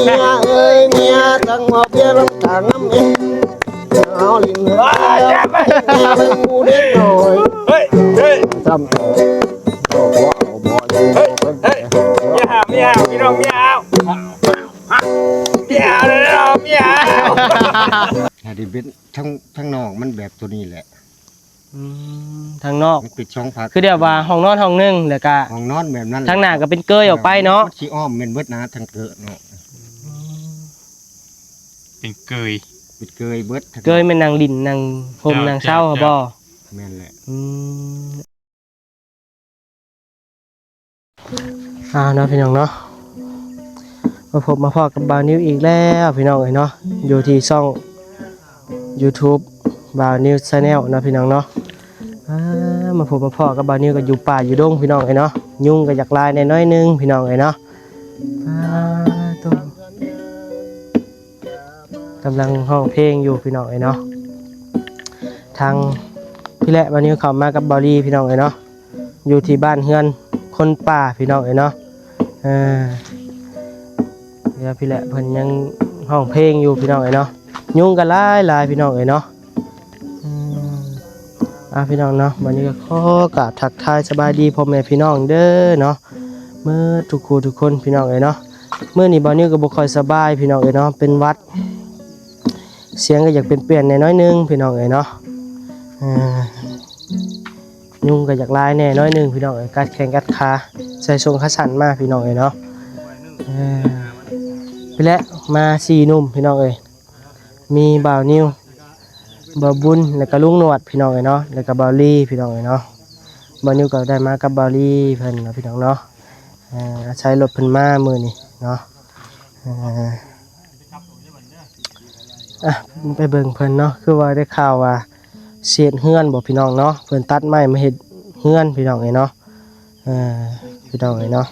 ເມຍເອີຍ ເມຍທັງເວົ້າເພຍລຳຕາງນຳເອງ ເອົາຫຼິ້ນເຮືອນເມຍເປັນຜູ້ເດັກນ້ອຍ ເຮີ້ຍ ເຮີ້ຍ ຊ້ຳ ບໍ່ ບໍ່ ບໍ່ ບໍ່ ເຮີ້ຍ ເຮີ້ຍ ເມຍຫ້າມ ເມຍຫ້າມ ພີ່ນ້ອງ ເມຍຫ້າມ ເມຍຫ້າມເດີ ເມຍຫ້າມ ຖ້າໄດ້ເປັນ ທາງ ທາງນອກມັນແບບໂຕນີ້ແຫຼະ. ອືມ ທາງນອກ ມັນເປັນສອງພາກ ຄືແບບວ່າຫ້ອງນອນຫ້ອງໜຶ່ງ ແລ້ວກະຫ້ອງນອນແບບນັ້ນ ທາງໜ້າກໍເປັນເກີຍອອກໄປເນາະ ມັນຊິອ້ອມແມ່ນເບິດນະ ທາງເກີຍເນາະ. ອືມ ເປັນເກີຍ ເປັນເກີຍເບິດ ເກີຍແມ່ນນັ່ງຫຼິ້ນນັ່ງຮົ່ມນັ່ງເຊົາຫັ້ນບໍ່? ແມ່ນແຫຼະ ອືມ. ອ່າເນາະ ພີ່ນ້ອງເນາະ ມາພົບມາພໍ້ກັບບ່າວນິວອີກແລ້ວ ພີ່ນ້ອງເອີຍເນາະ ຢູ່ທີ່ຊ່ອງຢູທູບບ່າວນິວແຊນແນວເນາະ ພີ່ນ້ອງເນາະ. ອ່າ ມາພົບມາພໍ້ກັບບ່າວນິວກໍຢູ່ປ່າຢູ່ດົງ ພີ່ນ້ອງເອີຍເນາະ ຍຸງກໍຢາກຫຼາຍແດ່ໜ້ອຍໜຶ່ງ ພີ່ນ້ອງເອີຍເນາະ. ອ່າ ໂຕ ກຳລັງຮ້ອງເພງຢູ່ ພີ່ນ້ອງເອີຍເນາະ. ທາງພີ້ແຫຼະ ບ່າວນິວເຂົ້າມາກັບບ່າວລີ ພີ່ນ້ອງເອີຍເນາະ ຢູ່ທີ່ບ້ານເຮືອນຄົນປ່າ ພີ່ນ້ອງເອີຍເນາະ. ເອີ ດຽວພີ້ແຫຼະ ເພິ່ນຍັງຮ້ອງເພງຢູ່ ພີ່ນ້ອງເອີຍເນາະ ຍຸງກໍຫຼາຍໆ ພີ່ນ້ອງເອີຍເນາະ. ອືມ ອ່າ ພີ່ນ້ອງເນາະ ມື້ນີ້ກໍຂໍກາບທັກທາຍສະບາຍດີພໍ່ແມ່ພີ່ນ້ອງເດີເນາະ ເໝິດທຸກຜູ້ທຸກຄົນ ພີ່ນ້ອງເອີຍເນາະ. ມື້ນີ້ບ່າວນິວກໍບໍ່ຄ່ອຍສະບາຍ ພີ່ນ້ອງເອີຍເນາະ ເປັນຫວັດ ສຽງກໍຢາກປ່ຽນໆ ແດ່ໜ້ອຍໜຶ່ງ ພີ່ນ້ອງເອີຍເນາະ. ເອີ ຍຸງກໍຢາກຫຼາຍແດ່ໜ້ອຍໜຶ່ງ ພີ່ນ້ອງເອີຍ ກັດແຂ້ງກັດຂາ ໃສ່ສົ້ງຂາສັ້ນມາ ພີ່ນ້ອງເອີຍເນາະ. ເອີ ພີ້ແຫຼະ ມາສີ່ໜຸ່ມ ພີ່ນ້ອງເອີຍ ມີບ່າວນິວ ບ່າວບຸນ ແລ້ວກໍລຸງໜວດ ພີ່ນ້ອງເອີຍເນາະ ແລ້ວກໍບ່າວລີ ພີ່ນ້ອງເອີຍເນາະ. ບ່າວນິວກໍໄດ້ມາກັບບ່າວລີເພິ່ນເນາະ ພີ່ນ້ອງເນາະ. ເອີ ອາໄສລົດເພິ່ນມາມື້ນີ້ເນາະ. ເອີ ອ່ະ ໄປເບິ່ງເພິ່ນເນາະ ຄືວ່າໄດ້ຂ່າວວ່າຊິເຮັດເຮືອນບໍ ພີ່ນ້ອງເນາະ ເພິ່ນຕັດໄມ້ມາເຮັດເຮືອນ ພີ່ນ້ອງເອີຍເນາະ. ເອີ ພີ່ນ້ອງເອີຍເນາະ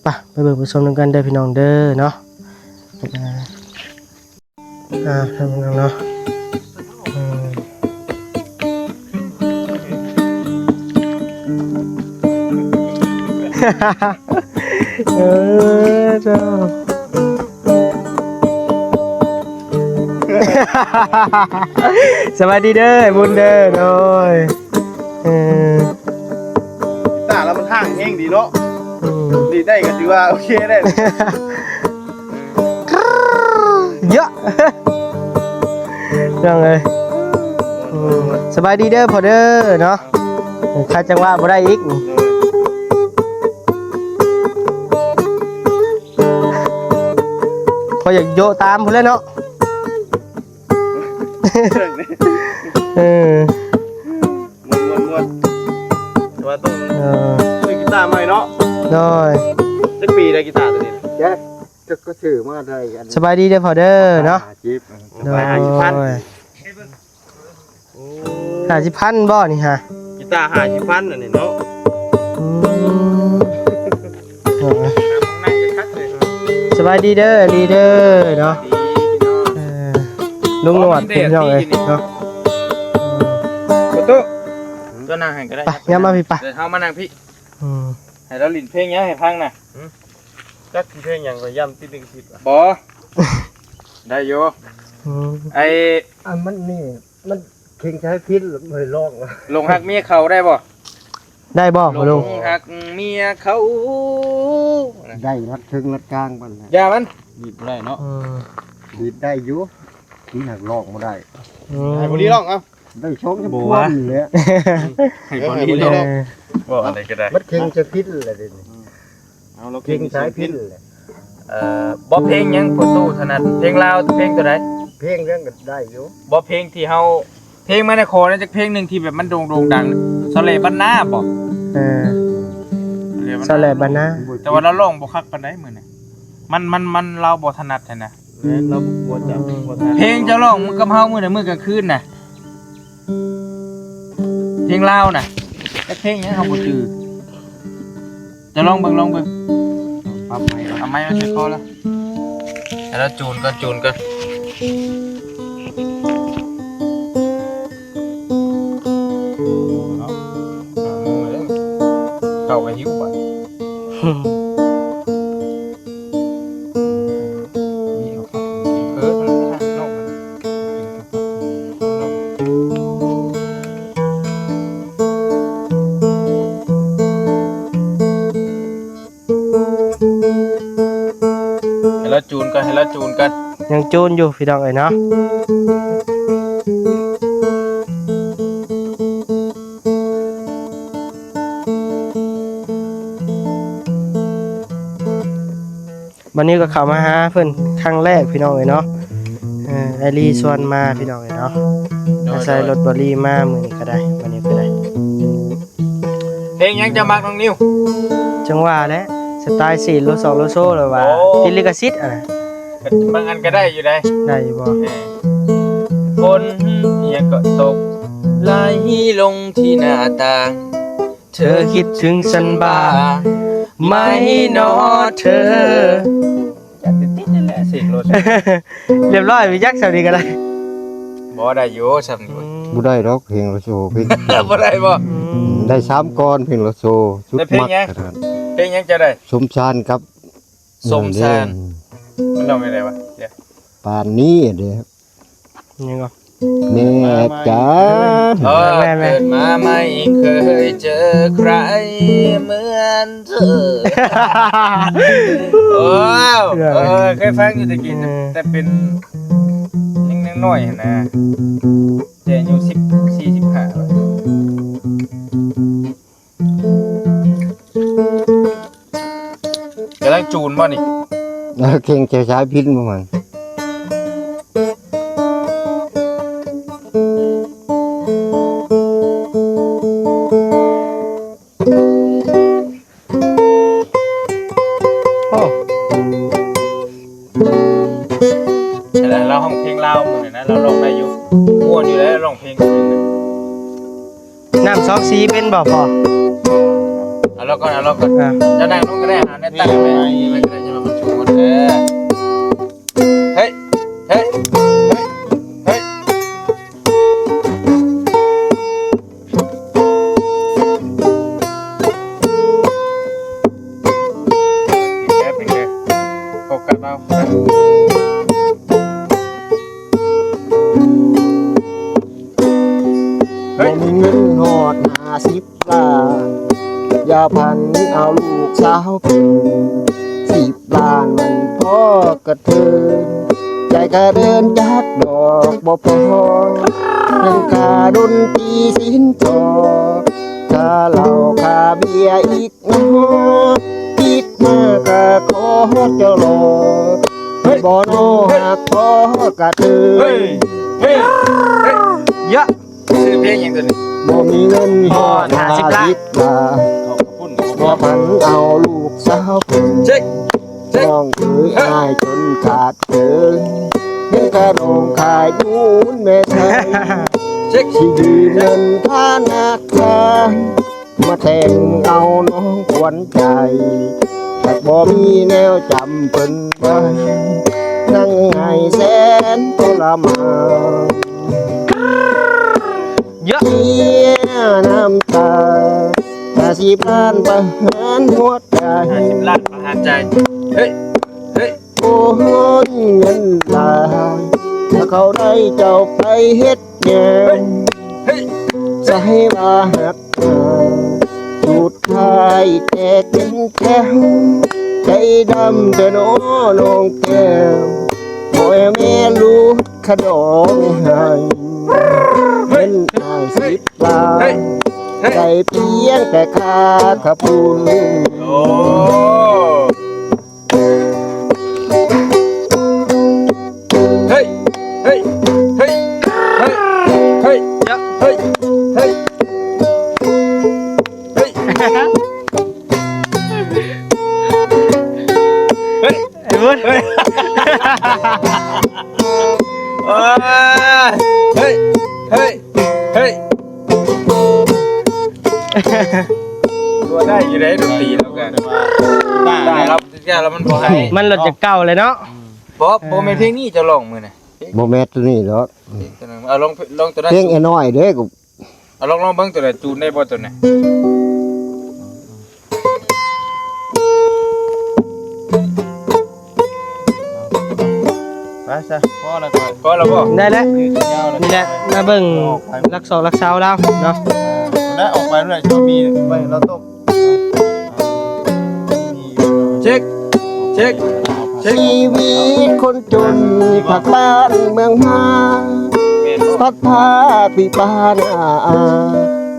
ໄປ ໄປເບິ່ງໄປຊົມນຳກັນເດີ ພີ່ນ້ອງເດີເນາະ. ເອີ ອ່າ ເນາະ ອືມ ເອີ ເຈົ້າ ສະບາຍດີເດີ ອ້າຍບຸນເດີ ໂດຍ ເອີ ກິຕາລາວມັນຫ່າງແຮງດີເນາະ ອືມ ດີດໄດ້ກໍຖືວ່າໂອເຄແລ້ວ. ເຍາະ ນ້ອງເອີຍ ອືມ ສະບາຍດີເດີພໍ່ເດີເນາະ. ເອີ ຂັດຈັງຫວະບໍ່ໄດ້ອີກ ພໍຢາກໂຍະຕາມພຸ້ນແຫຼະເນາະ. ເອີ ມ່ວນໆໆ ແຕ່ວ່າຕ້ອງ ເອີ ຊື້ກີຕາໃໝ່ເນາະ. ໂດຍ ຈັກປີໄດ້ກີຕາໂຕນີ້? ຈັກ ຈັກກໍຊື້ມາໄດ້ອັນ ສະບາຍດີເດີພໍ່ເດີເນາະ. ຫ້າສິບ ໂດຍ ຫ້າສິບພັນ ໂອ້ ຫ້າສິບພັນບໍ່ນີ້ຫາ? ກີຕາຫ້າສິບພັນອັນນີ້ເນາະ. ອືມ ເອີ ສະບາຍດີເດີ ລີເດີເນາະ. ເອີ ລຸງໜວດ ພີ່ນ້ອງເອີຍເນາະ. ປະຕູ ຕົວນັ່ງໃຫ້ກໍໄດ້ ໄປ ຍ່າງມາພີ້ ໄປ ເດີນເຮົາມານັ່ງພີ້. ອືມ ໃຫ້ລາວຫຼິ້ນເພງຫຍັງໃຫ້ຟັງນະ? ຫື ຈັກຊິເພງຫຍັງ ຂ້ອຍຢ້ຳຕິດລິຂະສິດ. ບໍ່ ໄດ້ຢູ່. ອືມ ໄອ້ ອັນມັນນີ້ ມັນເຄັ່ງໃສ່ພິນ ບໍ່ໄດ້ຮ້ອງ. ຫຼົງຮັກເມຍເຂົາໄດ້ບໍ່? ໄດ້ບໍ່ ລຸງ? ຫຼົງຮັກເມຍເຂົາ ໄດ້ລັດເທິງລັດກາງປານນັ້ນ. ຢ່າມັນ ດີດບໍ່ໄດ້ເນາະ. ອືມ ດີດໄດ້ຢູ່ ມັນຫາກຮ້ອງບໍ່ໄດ້. ອືມ ໃຫ້ບໍ່ດີຮ້ອງເອົາ. ໄດ້ຊ່ອງຈຳພວນນີ້ແຫຼະ ໃຫ້ບໍ່ດີເນາະ. ເອີ ບໍ່ ອັນໃດກໍໄດ້ ມັນເຄັ່ງໃສ່ພິນແຫຼະເດນີ້. ເອີ ເກັ່ງສາຍພິນແຫຼະ. ເອີ ບໍ່ ເພງຫຍັງພໍ່ຕູ້ຖະໜັດ? ເພງລາວ ເພງຕົວໃດ? ເພງຫຍັງກໍໄດ້ຢູ່. ບໍ່ ເພງທີ່ເຮົາ ເພງມາແນະ ຂໍແນະຈັກເພງໜຶ່ງທີ່ແບບມັນໂດ່ງໆດັງ ຊາວແຫຼບ້ານນາບໍ? ເອີ ຊາວແຫຼບ້ານນາ. ແຕ່ວ່າລາວຮ້ອງບໍ່ຄັກປານໃດມື້ນີ້ ມັນ ມັນ ມັນ ລາວບໍ່ຖະໜັດຫັ້ນນະ. ແມ່ນ ລາວບໍ່ຈຳ ບໍ່ທັນ. ເພງເຈົ້າຮ້ອງກັບເຮົາມື້ໃດມື້ກາງຄືນນະ ເພງລາວນະ ຈັກເພງຫຍັງເຮົາບໍ່ຈື່. ຈະລອງເບິ່ງ ລອງເບິ່ງ. ປັບໄມ ເອົາໄມມາໃສ່ຄໍລະ ໃຫ້ລາວຈູນກ່ອນ ຈູນກ່ອນ. ເຂົ້າໄປຫິວບາດ. ຈູນກັນ ຍັງຈູນຢູ່ພີ່ນ້ອງເອີຍເນາະ. ບັດນີ້ກໍເຂົ້າມາຫາເພິ່ນຄັ້ງແລກພີ່ນ້ອງເອີຍເນາະ. ເອີ ອ້າຍລີຊວນມາພີ່ນ້ອງເອີຍເນາະ. ໂດຍ ອາໄສລົດບໍລີມາມື້ນີ້ກໍໄດ້ ມື້ນີ້ກໍໄດ້. ເພງຫຍັງເຈົ້າມັກນ້ອງນິວ? ຈັ່ງວ່າແຫຼະ ສະໄຕລ໌ສີໂລຊອງໂລໂຊ ຫຼືວ່າ ໂອ້ ຕິດລິຂະສິດຫັ້ນນະ. ບາງອັນກໍໄດ້ຢູ່ໃດ໋. ໄດ້ຢູ່ບໍ່? ເອີ ຝົນຫຍັງກໍຕົກໄຫຼລົງທີ່ໜ້າຕ່າງ ເທີຄິດເຖິງສັນບາໄໝນໍເທີ. ຈັດຕິດໆ ນີ້ແຫຼະ ເສກໂລດ. ຮຽບຮ້ອຍ ມີຈັກສ່ຳນີ້ກໍໄດ້. ບໍ່ ໄດ້ຢູ່ສ່ຳນີ້. ອືມ ບໍ່ໄດ້ດອກ ເພງໂລໂຊ ເພງ ບໍ່ໄດ້ບໍ່? ອືມ ໄດ້ສາມກ່ອນ ເພງໂລໂຊ ສຸດ ແລ້ວເພງ ມັກ ຫຍັງ? ຂະໜາດ ເພງຫຍັງຈະໄດ້? ສົມຊານກັບ ສົມຊານ ມັນຮ້ອງແນວໃດວະ? ດຽວ ປານນີ້ເດ້ ຍັງກໍ ແມ່ ແມ່ ແມ່ ເອີ ແມ່ ແມ່ ເກີດມາໃໝ່ເຄີຍເຈີໃຄເໝືອນເທີ. ໂອ້ ເອີ ເຄີຍຟັງຢູ່ແຕ່ກີ້ ເອີ ແຕ່ເປັນຍັງນ້ອຍຫັ້ນນະ ແຕ່ອາຍຸສິບສີ່ ສິບຫ້າ ແລ້ວ. ກຳລັງຈູນບໍ່ນີ້? ເອີ ເກັ່ງໃຈສາຍພິນບໍ່ມັນ. ໂອ້ ແຕ່ລາວຮ້ອງເພງລາວມື້ນັ້ນນະ ລາວຮ້ອງໄດ້ຢູ່ ມ່ວນຢູ່ແລ້ວ ລາວຮ້ອງເພງ. ນ້ຳສອງສີເປັນບໍ່ພໍ່? ເອົາລອງກ່ອນ ເອົາລອງກ່ອນ. ອ່າ ເຈົ້ານັ່ງລົງກໍໄດ້ ຫາແນວຕັ້ງໄວ້ ນີ້ໄວ້ ນີ້ໄວ້ກໍໄດ້ ຈະມາປະຊຸມກັນ. ເອີ ເຮີ້ຍ ເຮີ້ຍ ເຮີ້ຍ ເຮີ້ຍ. ແປັບໜຶ່ງເດີ ໂຟກັສເອົາ. ບໍ່ມີເງິນຮອດຫ້າສິບລ້ານ ຢ່າພັນເອົາລູກສາວເປັນ ສິບລ້ານມັນພໍກະເທີນ ຈ່າຍຄ່າເດີນຈັກດອກບໍ່ພໍ ທັງຄ່າດົນຕີສິນສອດ ຄ່າເຫຼົ້າຄ່າເບຍອີກ ຕິດມາກະຂໍຈະລໍ ເຮີ້ຍ ບໍ່ນໍຮັກພໍກະເທີນ. ເຮີ້ຍ ເຮີ້ຍ ເຮີ້ຍ ຢະ ຊື່ເພງຫຍັງຕົວນີ້? ບໍ່ມີເງິນຮອດຫ້າສິບລ້ານ ບໍ່ທັນເອົາລູກສາວເປັນ ເຊັກ ເຊັກ ນ້ອງເອີຍ ເຮີ້ຍ ອ້າຍຈົນຂາດເຂີນ ເງິນກະດອງຂາຍມູນແມ່ໄທ ເຊັກ ຊິຢືມເງິນທະນາຄານ ມາແຕ່ງເອົານ້ອງຂວັນໃຈ ຫາກບໍ່ມີແນວຈຳເພິ່ນໄວ້ ນັ່ງໄຫ້ແສນທໍລະມານ ຢະ ເສຍນ້ຳຕາ ຫ້າສິບລ້ານປະຫານຫົວໃຈ ຫ້າສິບລ້ານປະຫານໃຈ ເຮີ້ຍ ເຮີ້ຍ. ໂອ້ຍ ເງິນຫຼາຍ ຖ້າເຂົາໄດ້ເຈົ້າໄປເຮັດຫຍັງ ໃສ່ວ່າຮັກ ສຸດທ້າຍແຕກເປັນແຖວ ໃຈດຳແທ້ນໍນ້ອງແກ້ວ ບໍ່ແມ່ນລູກຂະດອງໃຫ້ ເງິນອ້າຍສິບລ້ານ ໃຫ້ພຽງແຕ່ຄ່າຂະປຸນ. ໂອ້ ເຮີ້ຍ ເຮີ້ຍ ເຮີ້ຍ ເຮີ້ຍ ເຮີ້ຍ ເຮີ້ຍ ເຮີ້ຍ ເຮີ້ຍ ເຮີ້ຍ ເຮີ້ຍ ໄອ້ບຸນ ເຮີ້ຍ ເຮີ້ຍ ເຮີ້ຍ ເຮີ້ຍ ຕົວະໄດ້ຢູ່ເດ້ ດົນຕີແລ້ວກະ ຕາ ຕາ ແລ້ວ ແລ້ວມັນບໍ່ໃຫ້ ມັນລົດຈາກເກົ່າເລີຍເນາະ. ບໍ່ ບໍ່ແມ່ນເພງນີ້ເຈົ້າຮ້ອງມື້ນະ ບໍ່ແມ່ນຕົວນີ້ດອກ ເພງຕົວນັ້ນ ເອົາລອງ ລອງຕົວນັ້ນ ເພງອ້າຍນ້ອຍເດ້ ເອົາລອງ ລອງເບິ່ງຕົວນັ້ນ ຈູນໄດ້ບໍ່ຕົວນັ້ນ? ໄປຊະ ພໍແລ້ວ ພໍແລ້ວບໍ່? ໄດ້ແລ້ວ ຍາວແລ້ວ ນີ້ແຫຼະ ມາເບິ່ງຫຼັກສອງຫຼັກຊາວລາວເນາະ ແລ້ວອອກໄປແລ້ວ ຈະມີໄວ້ລາວຕົກ. ເຊັກ ເຊັກ ຊີວິດຄົນຈົນພາກບ້ານເມືອງມາ ພັດພາກພີ່ປ້ານ້າອາ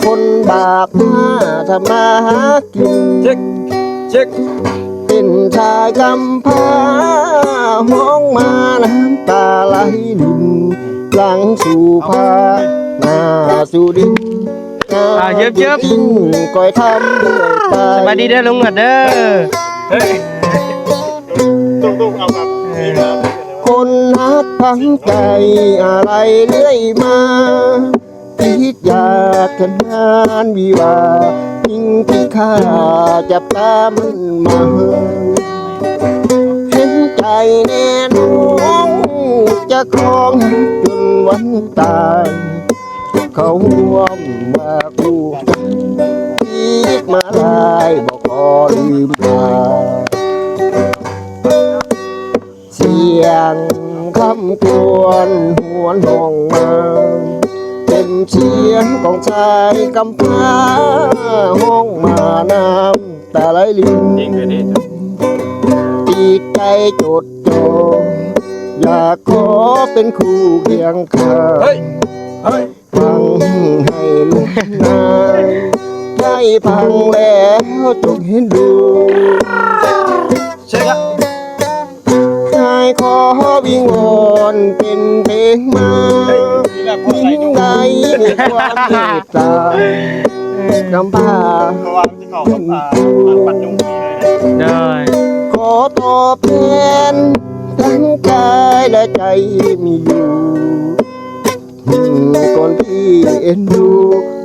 ຄົນບາກໜ້າທຳມາຫາກິນ ເຊັກ ເຊັກ ເປັນຊາຍກຳພ້າຮ້ອງມານ້ຳຕາໄຫຼລິນ ຫຼັງສູ່ພາໜ້າສູ່ດິນ ອ່າ ເຢີບໆ ກິນກ້ອຍທຳດ້ວຍໃຈ ສະບາຍດີເດີລຸງໜວດເດີ ເຮີ້ຍ ຄົນຮັກຝັງໃຈອາໄລເລື້ອຍມາ ຕິດຢາກແຕ່ງງານວິວາ ຍິງທີ່ຂ້າຈັບຕາໝັ້ນໝາຍ ເຫັນໃຈແນ່ນ້ອງຈະຄອງຈົນວັນຕາຍ ເຂົາຮ່ວມວ່າຄູ່ກັນ ອີກມາຫຼາຍບໍ່ຂໍລືມລາ ສຽງຄຳຄວນຫວນຮ້ອງມາ ເປັນສຽງຂອງຊາຍກຳພ້າຮ້ອງມານ້ຳຕາໄຫຼລິນ ເພງເດີນີ້ ຕິດໃຈຈົດຈ່ອ ຢາກຂໍເປັນຄູ່ຄຽງຂ້າງ ເຮີ້ຍ ເຮີ້ຍ ຟັງໃຫ້ລຸກນາ ໃຫ້ຟັງແລ້ວຈົ່ງເຫັນດູ ເຊກະ ໃຫ້ຂໍວິງວອນເປັນເພງມາ ເຮີ້ຍ ຍິງໃດມີຄວາມເມດຕາ ກຳພ້າ ເພາະວ່າມັນຊິເຂົ້າກັບ ອ່າ ປັດຍຸງນີ້ເລີຍ ໂດຍ ຂໍຕອບແທນທັງກາຍແລະໃຈມີຢູ່ ຄົນທີ່ເອັນດູ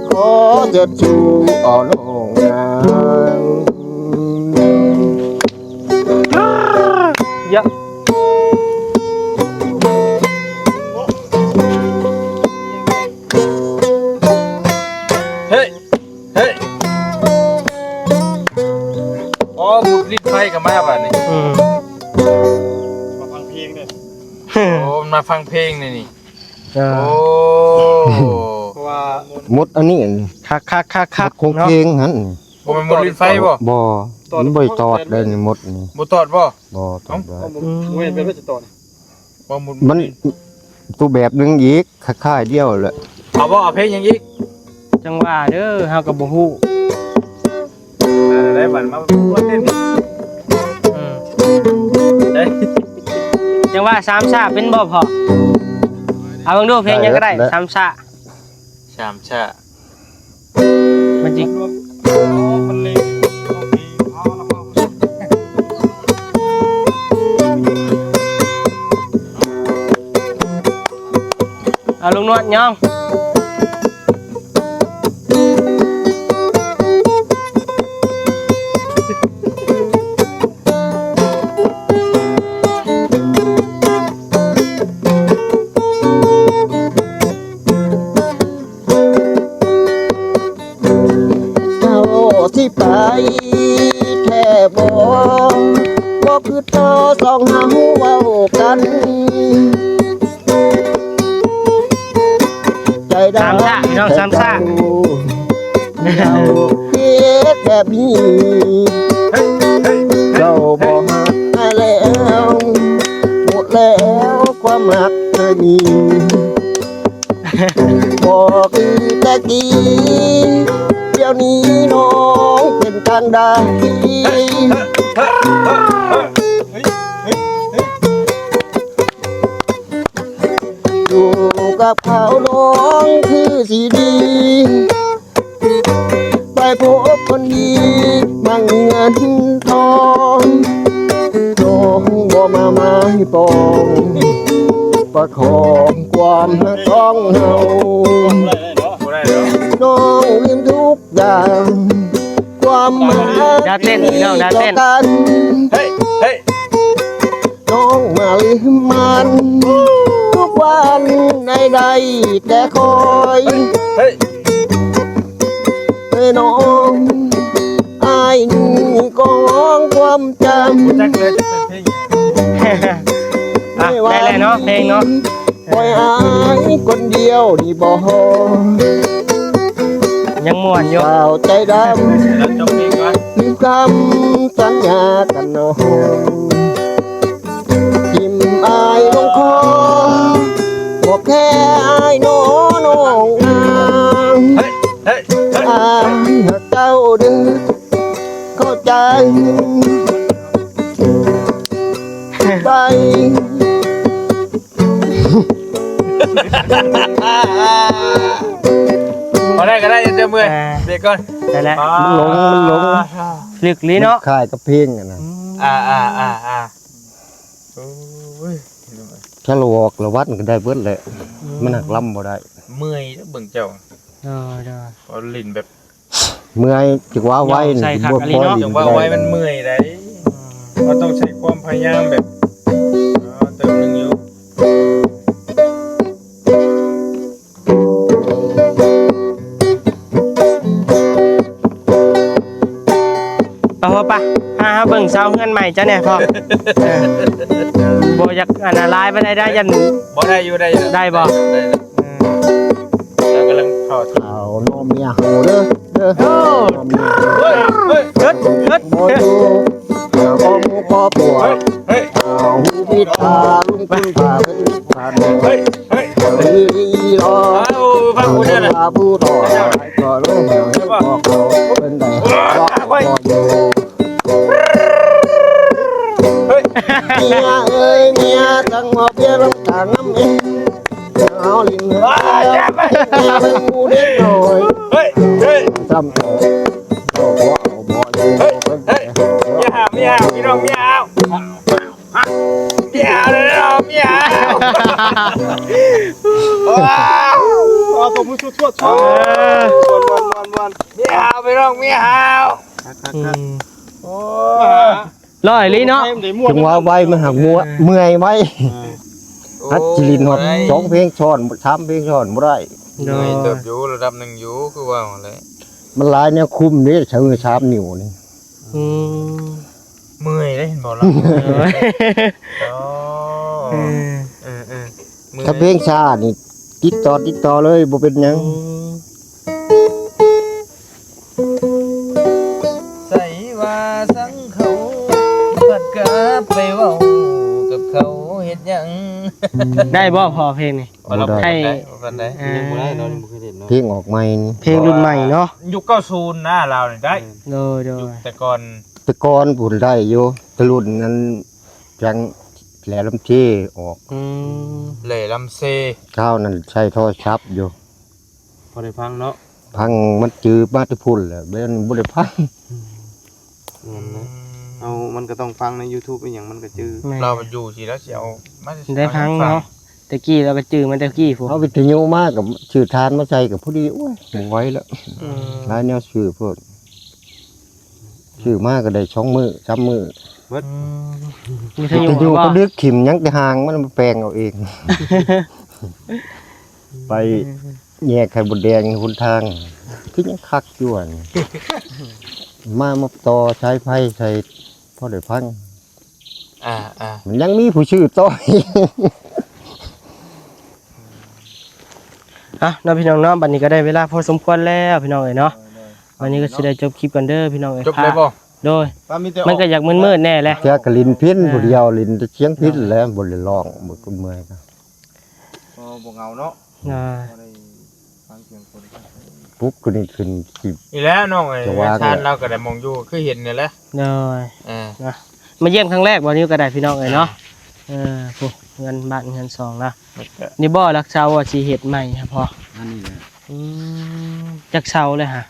ຂໍເຊີດຊູເອົານ້ອງນາງ ຢະ ເຮີ້ຍ ເຮີ້ຍ ອໍ ບຸດລິດໄຟກໍມາບາດນີ້ ອືມ ມາຟັງເພງເດ້ ໂອ້ ມາຟັງເພງນີ້ນີ້ ເອີ ໂອ້ ເພາະວ່າມົດອັນນີ້ ຄັກໆໆໆ ມົດຂອງເນາະ ເພງຫັ້ນ ບໍ່ແມ່ນມົດລິດໄຟບໍ່? ບໍ່ ມັນບໍ່ໄດ້ຕອດໄດ໋ນີ້ ມົດນີ້ ບໍ່ຕອດບໍ່? ບໍ່ຕອດໄດ້ ເອົ້າ ບໍ່ ອືມ ບໍ່ແມ່ນແບບວ່າຊິຕອດ ບໍ່ ມັນ ມັນ ໂຕແບບໜຶ່ງອີກ ຄ້າຍໆດຽວແຫຼະ ເອົາບໍ່? ເອົາເພງຫຍັງອີກ? ຈັ່ງວ່າເດີ ເຮົາກໍບໍ່ຮູ້ ມາແລ້ວບັດມາເຕັ້ນ ອືມ ເດ້ ຈັ່ງວ່າສາມຊາເປັນບໍ່ພໍ່? ເອົາເບິ່ງດູ ເພງຫຍັງກໍໄດ້ ໄດ້ແລ້ວ ສາມຊາ ສາມຊາ ມັນຈິ ເອົາ ລຸງນວດຍ່ອງ ເຈົ້າຊິໄປແທ້ບໍ່? ບໍ່ຄິດຕໍ່ສອງເຮົາເວົ້າກັນ ໃຈດຳ ສາມຊາ ພີ່ນ້ອງ ສາມຊາ ເຈົ້າເຮັດແບບນີ້ ເຈົ້າບໍ່ຮັກອ້າຍແລ້ວ ໝົດແລ້ວຄວາມຮັກເຄີຍມີ ບໍ່ຄືແຕ່ກີ້ ດຽວນີ້ນ້ອງເປັນຈັ່ງໃດ? ຢູ່ກັບເຂົານ້ອງຄືຊິດີ ໄປພົບຄົນດີມັກມີເງິນທອງ ນ້ອງບໍ່ມາໝາຍປອງ ປະຄອງຄວາມຮັກຂອງເຮົາ ບໍ່ໄດ້ເນາະ ບໍ່ໄດ້ເນາະ ນ້ອງລືມທຸກຢ່າງ ຄວາມຮັກ ດາເຕັ້ນ ພີ່ນ້ອງ ດາເຕັ້ນ ຕໍ່ກັນ ເຮີ້ຍ ເຮີ້ຍ ນ້ອງມາລືມມັນ ທຸກວັນໃຫ້ໄດ້ແຕ່ຄອຍ ເຮີ້ຍ ເອີ ນ້ອງ ອ້າຍນີ້ກໍຮ້ອງຄວາມຈຳ ບໍ່ຈັກເລີຍຈະເປັນເພງຫຍັງ ອ່ະ ໄດ້ແລ້ວເນາະ ເພງເນາະ ປ່ອຍອ້າຍຄົນດຽວນີ້ບໍ່ ຍັງມ່ວນຢູ່ ສາວໃຈດຳ ແລ້ວຈົບເພງກ່ອນ ລືມຄຳສັນຍາກັນນ້ອງ ແທ້ອ້າຍນ້ອງນາງ ເຮີ້ຍ ເຮີ້ຍ ເຮີ້ຍ ອ້າຍຮັກເຈົ້າເດີ ເຂົ້າໃຈໄປ. ພໍໄດ້ກໍໄດ້ ຢ່າເມື່ອຍ ອ່າ ເບຣກກ່ອນ ໄດ້ແລ້ວ ອ່າ ມັນຫຼົງ ມັນຫຼົງ ອ່າ ລຶກລີເນາະ ຄ້າຍກັບເພງຫັ້ນນະ ອືມ ອ່າໆໆໆ ໂອ້ຍ ທະລະວອກລະວັນກໍໄດ້ເບິດແຫຼະ ອືມ ມັນຫັກລຳບໍ່ໄດ້ ເມື່ອຍເດີເບິ່ງເຈົ້າ ໂດຍໆ ເວົ້າຫຼິ້ນແບບ ເມື່ອຍ ຈັກວ່າໄວ ໃສ່ຄັກອີ່ຫຼີເນາະ ຈັກວ່າໄວມັນເມື່ອຍໄດ໋ ເຮົາຕ້ອງໃຊ້ຄວາມພະຍາຍາມແບບ ເອີ ເຕີມໜຶ່ງຢູ່ ໄປພໍ່ ໄປ ພາເຮົາເບິ່ງຊາວເຮືອນໃໝ່ເຈົ້າແດ່ພໍ່ ເອີ ບໍ່ຢາກອັນຕະລາຍປານໃດ ຢ້ານ ບໍ່ ໄດ້ຢູ່ ໄດ້ຢູ່ ໄດ້ບໍ່ ໄດ້ຢູ່ ເອີ ລາວກຳລັງເຂົ້າ ເອົານ້ອງເມຍເຮົາເດີ ເດີ ໂອ້ ນ້ອງເມຍເຮົາ ເຮີ້ຍ ເຮີ້ຍ ເຮີ້ຍ ບໍ່ຢູ່ ເອົາພໍ່ໝູ່ພໍ່ພວກ ເຮີ້ຍ ເຮີ້ຍ ເອົາຫູປິດຕາ ລຸງຄຸນພາເພິ່ນພາແມ່ ເຮີ້ຍ ເຮີ້ຍ ເຮີ້ຍ ເອົາຟັງຜູ້ເດີນະ ເອົາຜູ້ຕໍ່ ກໍລົງເຫັນບອກເຂົາເພິ່ນໄດ້ບອກບໍ່ຢູ່ ເຮີ້ຍ ເມຍເອີຍ ເມຍ ຈັ່ງມາເບຍນຳຕາງນຳເອງ ເອົາຫຼິ້ນເຮືອນເຮືອນເປັນໝູ່ເດັກນ້ອຍ ເຮີ້ຍ ເຮີ້ຍ ຊ້ຳເອີຍ ບໍ່ເອົາບໍ່ຢູ່ ເຮີ້ຍ ເຮີ້ຍ ເມຍຫ້າວ ເມຍຫ້າວ ພີ່ນ້ອງ ເມຍຫ້າວ ເມຍຫ້າວເດີ ເມຍຫ້າວ ເອົາຕົບມືສວດໆ ເອີ ມ່ວນໆ ເມຍຫ້າວ ພີ່ນ້ອງ ເມຍຫ້າວ ອືມ ໂອ້ຍ ຫຼໍ່ອີ່ຫຼີເນາະ ຈັງຫວະໄວມັນຫາກມົວ ເມື່ອຍໄວ ເອີ ຫັດຊິຫຼິ້ນຮອດສອງເພງຊ້ອນ ສາມເພງຊ້ອນບໍ່ໄດ້ ໂດຍ ເມື່ອຍເຕີບຢູ່ ລະດັບໜຶ່ງຢູ່ ຄືວ່າຫັ້ນແຫຼະ ມັນຫຼາຍແນວຄຸມເດ້ ໃຊ້ມືສາມນິ້ວນີ້ ອືມ ເມື່ອຍເດ້ ເຫັນບໍ່ລະ ເອີ ເອີ ເອີ ເອີ ເມື່ອຍ ຖ້າເພງຊ້ານີ້ ຕິດຕໍ່ ຕິດຕໍ່ເລີຍ ບໍ່ເປັນຫຍັງ ອືມ ໃສວ່າສັງເຂົາ ພັດກັບໄປເວົ້າກັບເຂົາເຮັດຫຍັງ ໄດ້ບໍ່ພໍ່ເພງນີ້? ບໍ່ໄດ້ ໃຫ້ ບໍ່ປານໃດ ເອີ ຍັງບໍ່ໄດ້ ເຮົາຍັງບໍ່ເຄີຍເຮັດເນາະ ເພງອອກໃໝ່ນີ້ ເພງລຸ້ນໃໝ່ເນາະ ຍຸກເກົ້າສິບນະ ລາວນີ້ໄດ້ ໂດຍໆ ຍຸກແຕ່ກ່ອນ ແຕ່ກ່ອນພຸ້ນໄດ້ຢູ່ ແຕ່ລຸ້ນນັ້ນ ຈັ່ງແຫຼລຳເຊອອກ ອືມ ແຫຼລຳເຊ ຄາວນັ້ນໃຊ້ໂທລະສັບຢູ່ ພໍໄດ້ຟັງເນາະ ຟັງມັນຈື່ມາແຕ່ພຸ້ນແຫຼະ ແບບນີ້ບໍ່ໄດ້ຟັງ ອືມ ແມ່ນນະ ອືມ ເອົາ ມັນກໍຕ້ອງຟັງໃນຢູທູບອີ່ຫຍັງມັນກໍຈື່ ແມ່ນ ລາວຢູ່ຊິລາວຊິເອົາມາ ໄດ້ຟັງເນາະ ແຕ່ກີ້ລາວກໍຈື່ມາແຕ່ກີ້ພຸ້ນ ເອົາວິທະຍຸມາກໍຊື້ຖ່ານມາໃສ່ກໍພໍດີ ໂອ້ຍ ບໍ່ໄຫວແລ້ວ ອືມ ຫຼາຍແນວຊື້ໂພດ ຊື້ມາກໍໄດ້ສອງມື້ສາມມື້ເບິດ ອືມ ວິທະຍຸກໍດຶກຖິ້ມ ຍັງແຕ່ຫາງມັນມາແປງເອົາເອງ ໄປແຍກໄຂ່ມົດແດງຫົນທາງ ຄືຍັງຄັກຢູ່ຫັ້ນ ມາ ມາຕໍ່ສາຍໄຟໃສ່ ພໍໄດ້ຟັງ ອ່າໆ ມັນຍັງມີຜູ້ຊື້ຕໍ່ ເອົາເນາະ ພີ່ນ້ອງເນາະ ບັດນີ້ກໍໄດ້ເວລາພໍສົມຄວນແລ້ວ ພີ່ນ້ອງເອີຍເນາະ ໂດຍໆ ບັດນີ້ກໍຊິໄດ້ຈົບຄລິບກ່ອນເດີ ພີ່ນ້ອງເອີຍ ຈົບແລ້ວບໍ່? ໂດຍ ມັນກໍຢາກມືດໆແດ່ແຫຼະ ເທື່ອກໍຫຼິ້ນພິນ ເອີ ຜູ້ດຽວ ຫຼິ້ນແຕ່ສຽງພິນແຫຼະ ບໍ່ໄດ້ຮ້ອງ ບໍ່ ກໍເມື່ອຍ ກໍບໍ່ເຫງົາເນາະ ອ່າ ບໍ່ໄດ້ຟັງສຽງຄົນ ປຸກຂຶ້ນຂຶ້ນຊິ ນີ້ແຫຼະນ້ອງເອີຍ ຊານລາວກໍໄດ້ໝ່ອງຢູ່ ຄືເຫັນນີ້ແຫຼະ ໂດຍ ເອີ ນະ ມາຢ້ຽມຄັ້ງແລກບໍ່? ນີ້ກໍໄດ້ ພີ່ນ້ອງເອີຍເນາະ ອ່າ ເອີ ຜູ້ເຮືອນບ້ານເຮືອນຊ່ອງລາວ ນີ້ບໍ່ ຫຼັກເສົາວ່າຊິເຮັດໃໝ່ຫັ້ນພໍ ອັນນີ້ແຫຼະ ອືມ ຈັກເສົາແລ້ວຫະ?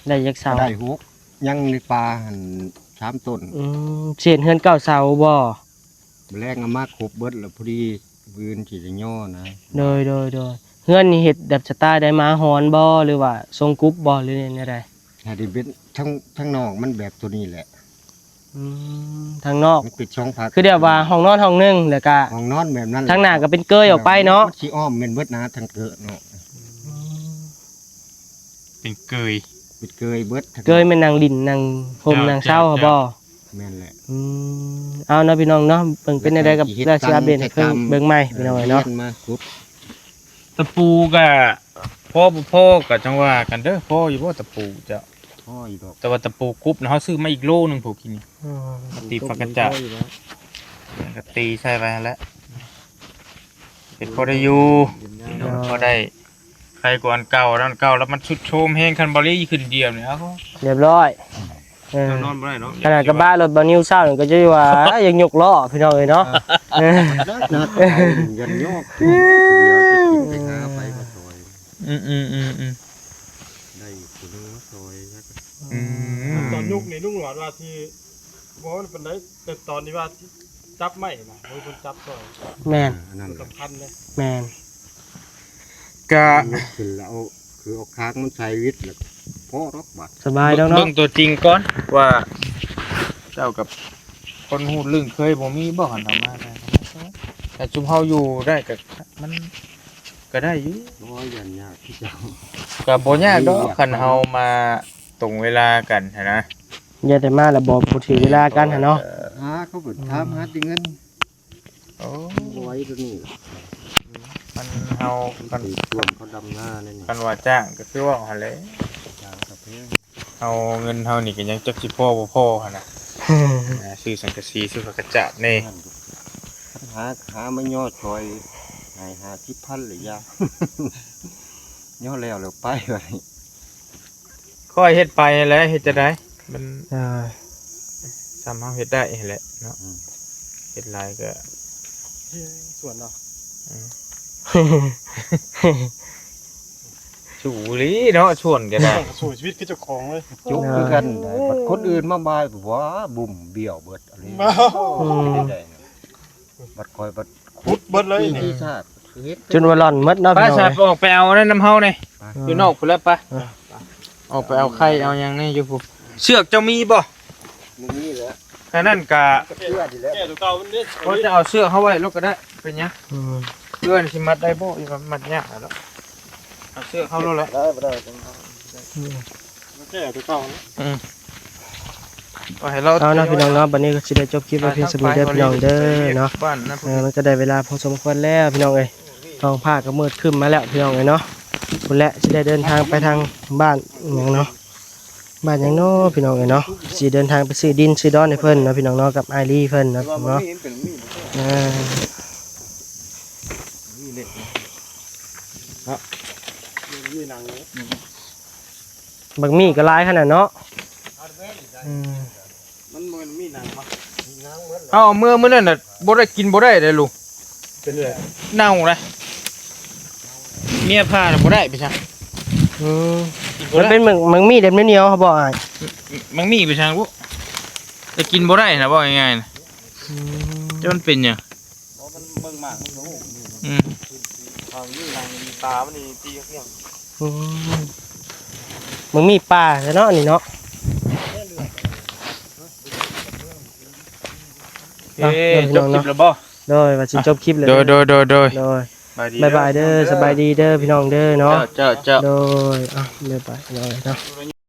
ໄດ້ຈັກເສົາ? ໄດ້ຫົກ ຍັງໃນປ່າຫັ້ນສາມຕົ້ນ ອືມ ເສດເຮືອນເກົ້າເສົາບໍ່? ມື້ແລງເອົາມາຄົບເບິດແລ້ວ ພໍດີມື້ອື່ນຊິໄດ້ຍໍນະ ໂດຍໆໆ ເຮືອນນີ້ເຮັດແບບສະໄຕລ໌ໃດ ມາຮອນບໍ່ ຫຼືວ່າຊົງກຸບບໍ່ ຫຼືແນວໃດ? ຖ້າທີ່ເປັນທາງ ທາງນອກມັນແບບໂຕນີ້ແຫຼະ ອືມ ທາງນອກ ມັນເປັນສອງພາກ ຄືແບບວ່າຫ້ອງນອນຫ້ອງໜຶ່ງ ແລ້ວກະຫ້ອງນອນແບບນັ້ນ ທາງໜ້າກໍເປັນເກີຍອອກໄປເນາະ ມັນຊິອ້ອມແມ່ນເບິດນະ ທາງເກີຍເນາະ ອືມ ເປັນເກີຍ ເປັນເກີຍເບິດ ເກີຍແມ່ນນັ່ງຫຼິ້ນນັ່ງຫົ່ມນັ່ງເຊົາຫັ້ນບໍ່? ແມ່ນແຫຼະ ອືມ ເອົາເນາະ ພີ່ນ້ອງເນາະ ເບິ່ງເປັນແນວໃດກໍ ແລ້ວຊິອັບເດດໃຫ້ເບິ່ງໃໝ່ ພີ່ນ້ອງເອີຍເນາະ ຕະປູກໍພໍບໍ່ພໍກໍຈັ່ງວ່າກັນເດີ ພໍຢູ່ບໍ່ຕະປູເຈົ້າ? ພໍຢູ່ດອກ ແຕ່ວ່າຕະປູກຸບນະ ເຮົາຊື້ມາອີກໂລໜຶ່ງພຸ້ນກີ້ນີ້ ອືມ ຕີປາກກະຈາ ຕີໃສ່ໄວ້ຫັ້ນແຫຼະ ເຮັດພໍໄດ້ຢູ່ ພໍໄດ້ ໄຄກວ່າອັນເກົ່າ ອັນເກົ່າແລ້ວມັນຊຸດໂຊມແຮງ ຄັນບໍ່ລີຂຶ້ນດຽວນີ້ ເອົາ ຮຽບຮ້ອຍ ເອີ ນອນບໍ່ໄດ້ເນາະ ຂະໜາດກະບະລົດບ່າວນິວເຊົ້ານີ້ກໍຈະວ່າ ຢາກຍົກລໍ້ພີ່ນ້ອງເອີຍເນາະ ເອີ ໜັກໆ ເອົາ ຢ້ານຍອກ ດຽວຈະກິນໄປຫາໄປມາຊ່ອຍ ອືມໆໆ ໄດ້ຜູ້ໜຶ່ງມາຊ່ອຍ ອືມ ຕອນຍົກນີ້ລຸງຫຼອດວ່າຊິບໍ່ປານໃດ ແຕ່ຕອນທີ່ວ່າຊິຈັບໄມ້ນະ ບໍ່ມີຄົນຈັບຊ່ອຍ ແມ່ນ ອັນນັ້ນສຳຄັນເດ້ ແມ່ນ ກະຍົກຂຶ້ນແລ້ວ ຄືເອົາຄາງມັນໃສ່ວິດແລ້ວພໍດອກບາດ ສະບາຍດອກເນາະ ເບິ່ງຕົວຈິງກ່ອນວ່າເຈົ້າກັບຄົນຮູ້ລຶ້ງເຄີຍບໍ່ມີບໍ່ ຄັນເອົາມາ ແຕ່ຊຸມເຮົາຢູ່ໄດ້ກະ ມັນກະໄດ້ຢູ່ ບໍ່ຢ້ານຍາກຄືເຈົ້າ ກະບໍ່ຍາກດອກ ຄັນເຮົາມາຕົງເວລາກັນຫັ້ນນະ ຢ່າໄດ້ມາແລ້ວບໍ່ ບໍ່ຖືກເວລາກັນຫັ້ນເນາະ ຫາເຂົາເພິ່ນຖາມຫາແຕ່ເງິນ ໂອ້ ບໍ່ໄຫວຕົວນີ້ ມັນເຮົາ ຄັນ ໄປຊ່ວຍເຂົາດຳນາແນວນີ້ ຄັນວ່າຈ້າງກໍຄືເວົ້າຫັ້ນແຫຼະ ຈ້າງກໍແພງ ເຮົາເງິນເຮົານີ້ກໍຍັງຈັກຊິພໍບໍ່ພໍຫັ້ນນະ ຊື້ສັງກະສີ ຊື້ຜ້າກະຈາດແດ່ ຄັນຫາ ຫາມາຍໍຊ່ອຍໃຫ້ຫ້າສິບພັນລະຢ່າ ຍໍແລ້ວແລ້ວໄປ ບາດນີ້ ຄ່ອຍເຮັດໄປຫັ້ນແຫຼະ ເຮັດຈັ່ງໃດ ມັນ ອ່າ ສ່ຳເຮົາເຮັດໄດ້ຫັ້ນແຫຼະເນາະ ອືມ ເຮັດຫຼາຍກໍ ສວນເນາະ ອືມ ສູ້ອີ່ຫຼີເນາະ ສວນກໍໄດ້ ສູ້ຊີວິດຄືເຈົ້າຂອງເລີຍ ຈົບຄືກັນ ບັດຄົນອື່ນມາບາຍ ວ້າ ບຸ້ມບ້ຽວເບິດ ອືມ ບັດຂ້ອຍບັດ ຂຸດເບິດເລີຍນີ້ ເຮັດ ຈົນວ່າລ່ອນໝົດເນາະ ໄປ ພີ່ນ້ອງ ຊະ ເອີຍ ອອກໄປເອົານັ້ນນຳເຮົານີ້ ໄປ ຢູ່ນອກພຸ້ນແຫຼະ ໄປ ເອີ ອອກໄປເອົາໄຂ່ເອົາຫຍັງນີ້ຢູ່ພຸ້ນ ເຊືອກເຈົ້າມີບໍ່? ບໍ່ມີແຫຼະ ຄັນນັ້ນກະ ເຊືອກນີ້ແຫຼະ ແກ້ຕົວເກົ່າມັນເດ້ ເຮົາຈະເອົາເຊືອກເຮົາໄວ້ໂລດກໍໄດ້ ເປັນຫຍັງ ອືມ ເພື່ອຊິມັດໄດ້ບໍ່? ມັດຍາກແຫຼະ ເອົາເຊືອກເຮົາໂລດແຫຼະ ໄດ້ບໍ່ໄດ້ ອືມ ມັນແກ້ຕົວເກົ່າ ອືມ ເອົາເນາະ ພີ່ນ້ອງເນາະ ບັດນີ້ກໍຊິໄດ້ຈົບຄລິບໄວ້ພຽງສ່ຳນີ້ເດີ ພີ່ນ້ອງເດີເນາະ ເອີ ມັນກໍໄດ້ເວລາພໍສົມຄວນແລ້ວ ພີ່ນ້ອງເອີຍ ທ້ອງຟ້າກໍມືດຄຶ້ມມາແລ້ວ ພີ່ນ້ອງເອີຍເນາະ ພຸ້ນແຫຼະ ຊິໄດ້ເດີນທາງໄປທາງບ້ານຫຍັງເນາະ ບ້ານຫຍັງເນາະ ພີ່ນ້ອງເອີຍເນາະ ຊິເດີນທາງໄປຊື້ດິນຊື້ດອນໃຫ້ເພິ່ນເນາະ ພີ່ນ້ອງເນາະ ກັບອ້າຍລີເພິ່ນເນາະ ພີ່ນ້ອງເນາະ ອ່າ ບັກໝີ່ກໍຫຼາຍຂະໜາດເນາະ ອືມ ມັນບໍ່ແມ່ນໝີ່ໜັງບໍ່? ເຮົາເອົາເມືອມື້ນັ້ນນະ ບໍ່ໄດ້ກິນບໍ່ໄດ້ເດ້ລູກ ເປັນແບບເນົ່ານະ ເມຍພານະບໍ່ໄດ້ໄປຊະ ອືມ ມັນເປັນໝາກ ໝາກໝີ່ແບບໜຽວໆ ເຮົາບອກອ້າຍ ໝາກໝີ່ໄປຊະລູກ ແຕ່ກິນບໍ່ໄດ້ນະ ເວົ້າງ່າຍໆນະ ອືມ ຈະມັນເປັນຫຍັງ ບໍ່ ມັນເບິ່ງໝາກມັນກໍຮູ້ ອືມ ເອົາຢູ່ຫຼັງນີ້ ຕາມັນນີ້ຕີກຽງ ອືມ ມັນມີປ່າຊະເນາະ ອັນນີ້ເນາະ ເອີ ເນາະ ຈົບຄລິບແລ້ວບໍ່? ໂດຍ ວ່າຊິຈົບຄລິບແລ້ວ ໂດຍ ໂດຍ ໂດຍ ໂດຍ ບາຍບາຍເດີ ສະບາຍດີເດີ ພີ່ນ້ອງເດີເນາະ ເຈົ້າ ເຈົ້າ ເຈົ້າ ໂດຍ ອ່ະ ບາຍບາຍ ໂດຍເນາະ.